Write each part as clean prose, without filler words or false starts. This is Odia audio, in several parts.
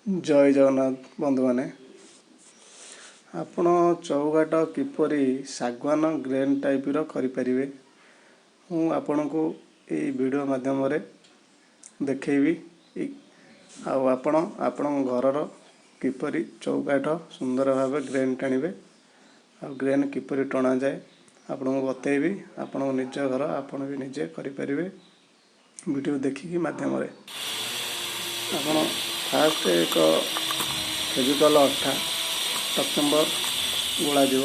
ଜୟ ଜଗନ୍ନାଥ ବନ୍ଧୁମାନେ। ଆପଣ ଚଉକାଠ କିପରି ଶାଗୁଆନ ଗ୍ରେନ୍ ଟାଇପ୍ର କରିପାରିବେ, ମୁଁ ଆପଣଙ୍କୁ ଏଇ ଭିଡ଼ିଓ ମାଧ୍ୟମରେ ଦେଖେଇବି। ଆଉ ଆପଣ ଆପଣଙ୍କ ଘରର କିପରି ଚଉକାଠ ସୁନ୍ଦର ଭାବେ ଗ୍ରେନ୍ ଟାଣିବେ ଆଉ ଗ୍ରେନ୍ କିପରି ଟଣାଯାଏ, ଆପଣଙ୍କୁ ବତେଇବି। ଆପଣଙ୍କ ନିଜ ଘର, ଆପଣ ବି ନିଜେ କରିପାରିବେ ଭିଡ଼ିଓ ଦେଖିକି ମାଧ୍ୟମରେ। ଆପଣ ଫାଷ୍ଟ ଏକ ଫେଭିକଲ୍, ଅଠା, ଟଚମ୍ବର ଗୋଳାଯିବ।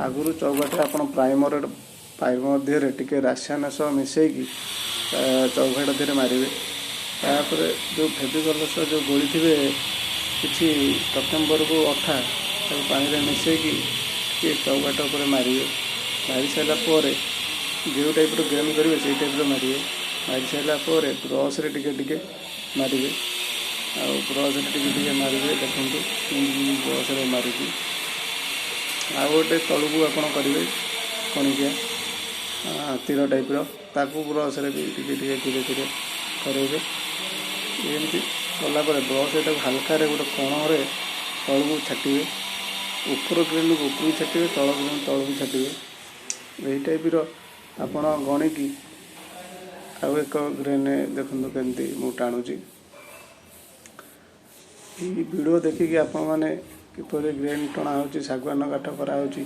ଆଗରୁ ଚଉକାଠରେ ଆପଣ ପ୍ରାଇମର, ପ୍ରାଇମର ଦେହରେ ଟିକେ ରାସାୟନ ସହ ମିଶାଇକି ଚଉକାଠ ଦେହରେ ମାରିବେ। ତାପରେ ଯେଉଁ ଫେଭିକଲ୍ ସହ ଯେଉଁ ଗୋଳିଥିବେ କିଛି ଟଚମ୍ବରକୁ ଅଠା, ତାକୁ ପାଣିରେ ମିଶାଇକି ଟିକେ ଚଉକାଠ ଉପରେ ମାରିବେ। ମାରି ସାରିଲା ପରେ ଯେଉଁ ଟାଇପ୍ର ଗ୍ରେନ୍ କରିବେ, ସେଇ ଟାଇପ୍ର ମାରିବେ। ମାରି ସାରିଲା ପରେ ବ୍ରସ୍ରେ ଟିକେ ଟିକେ ମାରିବେ। ଆଉ ବ୍ରସ୍ରେ ଟିକେ ଟିକେ ମାରିବେ। ଦେଖନ୍ତୁ, ମୁଁ ବ୍ରସ୍ରେ ମାରୁଛି। ଆଉ ଗୋଟେ ତଳକୁ ଆପଣ କରିବେ କଣିକିଆ ତୀର ଟାଇପ୍ର, ତାକୁ ବ୍ରସ୍ରେ ବି ଟିକେ ଟିକେ ଧୀରେ ଧୀରେ କରେଇବେ। ଏମିତି କଲା ପରେ ବ୍ରସ୍ରେ ତାକୁ ହାଲକାରେ ଗୋଟେ କଣରେ ତଳକୁ ଛାଟିବେ। ଉପର ଗ୍ରେନ୍କୁ ଉପରକୁ ଛାଟିବେ, ତଳ ଗ୍ରେନ୍ ତଳକୁ ଛାଟିବେ। ଏଇ ଟାଇପ୍ର ଆପଣ ଗଣିକି ଆଉ ଏକ ଗ୍ରେନ୍ ଦେଖନ୍ତୁ କେମିତି ମୁଁ ଟାଣୁଛି। ଏଇ ଭିଡ଼ିଓ ଦେଖିକି ଆପଣମାନେ କିପରି ଗ୍ରେନ୍ ଟଣା ହେଉଛି, ଶାଗୁଆନ କାଠ କରାହେଉଛି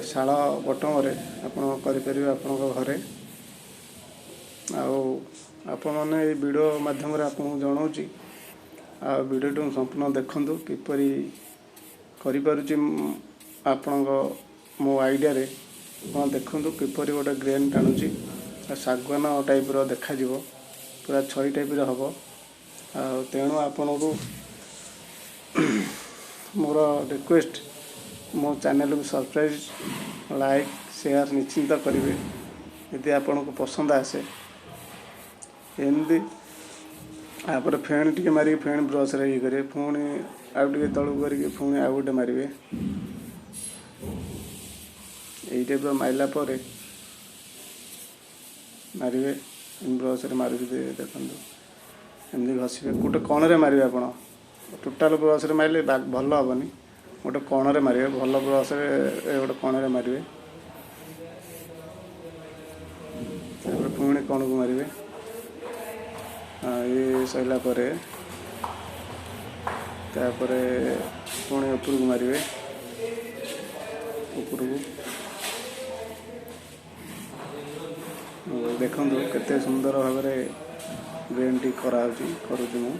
ଶାଳ ବଟମରେ, ଆପଣ କରିପାରିବେ ଆପଣଙ୍କ ଘରେ। ଆଉ ଆପଣମାନେ ଏଇ ଭିଡ଼ିଓ ମାଧ୍ୟମରେ ଆପଣଙ୍କୁ ଜଣାଉଛି। ଆଉ ଭିଡ଼ିଓଟିକୁ ସମ୍ପୂର୍ଣ୍ଣ ଦେଖନ୍ତୁ, କିପରି କରିପାରୁଛି ଆପଣଙ୍କ ମୋ ଆଇଡ଼ିଆରେ। ଆପଣ ଦେଖନ୍ତୁ କିପରି ଗୋଟେ ଗ୍ରେନ୍ ଟାଣୁଛି ଆଉ ଶାଗୁଆନ ଟାଇପ୍ର ଦେଖାଯିବ, ପୁରା ଛଇ ଟାଇପ୍ର ହେବ। ଆଉ ତେଣୁ ଆପଣଙ୍କୁ ମୋର ରିକ୍ୱେଷ୍ଟ, ମୋ ଚ୍ୟାନେଲକୁ ସବସ୍କ୍ରାଇବ୍, ଲାଇକ୍, ସେୟାର ନିଶ୍ଚିନ୍ତ କରିବେ ଯଦି ଆପଣଙ୍କୁ ପସନ୍ଦ ଆସେ। ଏମିତି ତାପରେ ଫେଣି ଟିକେ ମାରିକି ଫେଣି ବ୍ରସ୍ରେ ଇଏ କରିବେ। ପୁଣି ଆଉ ଟିକେ ତଳକୁ କରିକି ପୁଣି ଆଉ ଗୋଟେ ମାରିବେ। ଏଇ ଟାଇପ୍ର ମାରିଲା ପରେ ମାରିବେ। ବ୍ରସ୍ରେ ମାରୁଛି, ଦେଖନ୍ତୁ। ଏମିତି ଘଷିବେ। ଗୋଟେ କଣରେ ମାରିବେ ଆପଣ। ଟୋଟାଲ୍ ବ୍ରସ୍ରେ ମାରିଲେ ଭଲ ହେବନି। ଗୋଟେ କଣରେ ମାରିବେ ଭଲ, ବ୍ରସ୍ରେ ଗୋଟେ କଣରେ ମାରିବେ। ତାପରେ ପୁଣି କଣକୁ ମାରିବେ। ଇଏ ସରିଲା ପରେ ତାପରେ ପୁଣି ଉପରକୁ ମାରିବେ, ଉପରକୁ। ଦେଖନ୍ତୁ କେତେ ସୁନ୍ଦର ଭାବରେ ଗ୍ରେନ୍ଟି କରାହେଉଛି, କରୁଛି ମୁଁ।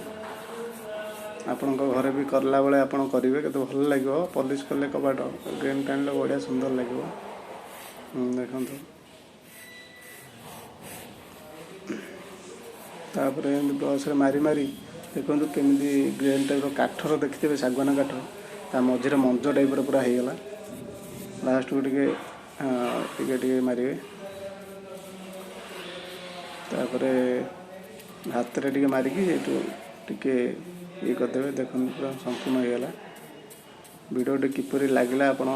ଆପଣଙ୍କ ଘରେ ବି କଲା ବେଳେ ଆପଣ କରିବେ, କେତେ ଭଲ ଲାଗିବ। ପଲିସ୍ କଲେ କବାଟ, ଗ୍ରେନ୍ ଟାଣିଲେ ବଢ଼ିଆ ସୁନ୍ଦର ଲାଗିବ। ଦେଖନ୍ତୁ, ତାପରେ ଏମିତି ବ୍ରସ୍ରେ ମାରି ମାରି ଦେଖନ୍ତୁ କେମିତି ଗ୍ରେନ୍ ଟାଇପ୍ର କାଠର ଦେଖିଥିବେ, ଶାଗୁଆନ କାଠ, ତା ମଝିରେ ମଞ୍ଜ ଟାଇପ୍ର ପୁରା ହେଇଗଲା। ଲାଷ୍ଟକୁ ଟିକେ ଟିକେ ଟିକେ ମାରିବେ। ତାପରେ ହାତରେ ଟିକେ ମାରିକି ସେଇଠୁ ଟିକେ ଇଏ କରିଦେବେ। ଦେଖନ୍ତୁ, ପୁରା ସମ୍ପୂର୍ଣ୍ଣ ହେଇଗଲା। ଭିଡ଼ିଓଟି କିପରି ଲାଗିଲା, ଆପଣ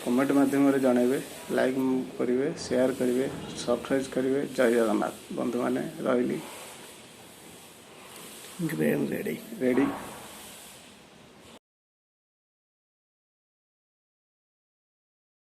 କମେଣ୍ଟ ମାଧ୍ୟମରେ ଜଣାଇବେ। ଲାଇକ୍ କରିବେ, ସେୟାର କରିବେ, ସବସ୍କ୍ରାଇବ୍ କରିବେ। ଜୟ ଜଗନ୍ନାଥ ବନ୍ଧୁମାନେ, ରହିଲି। Grain ready. Ready.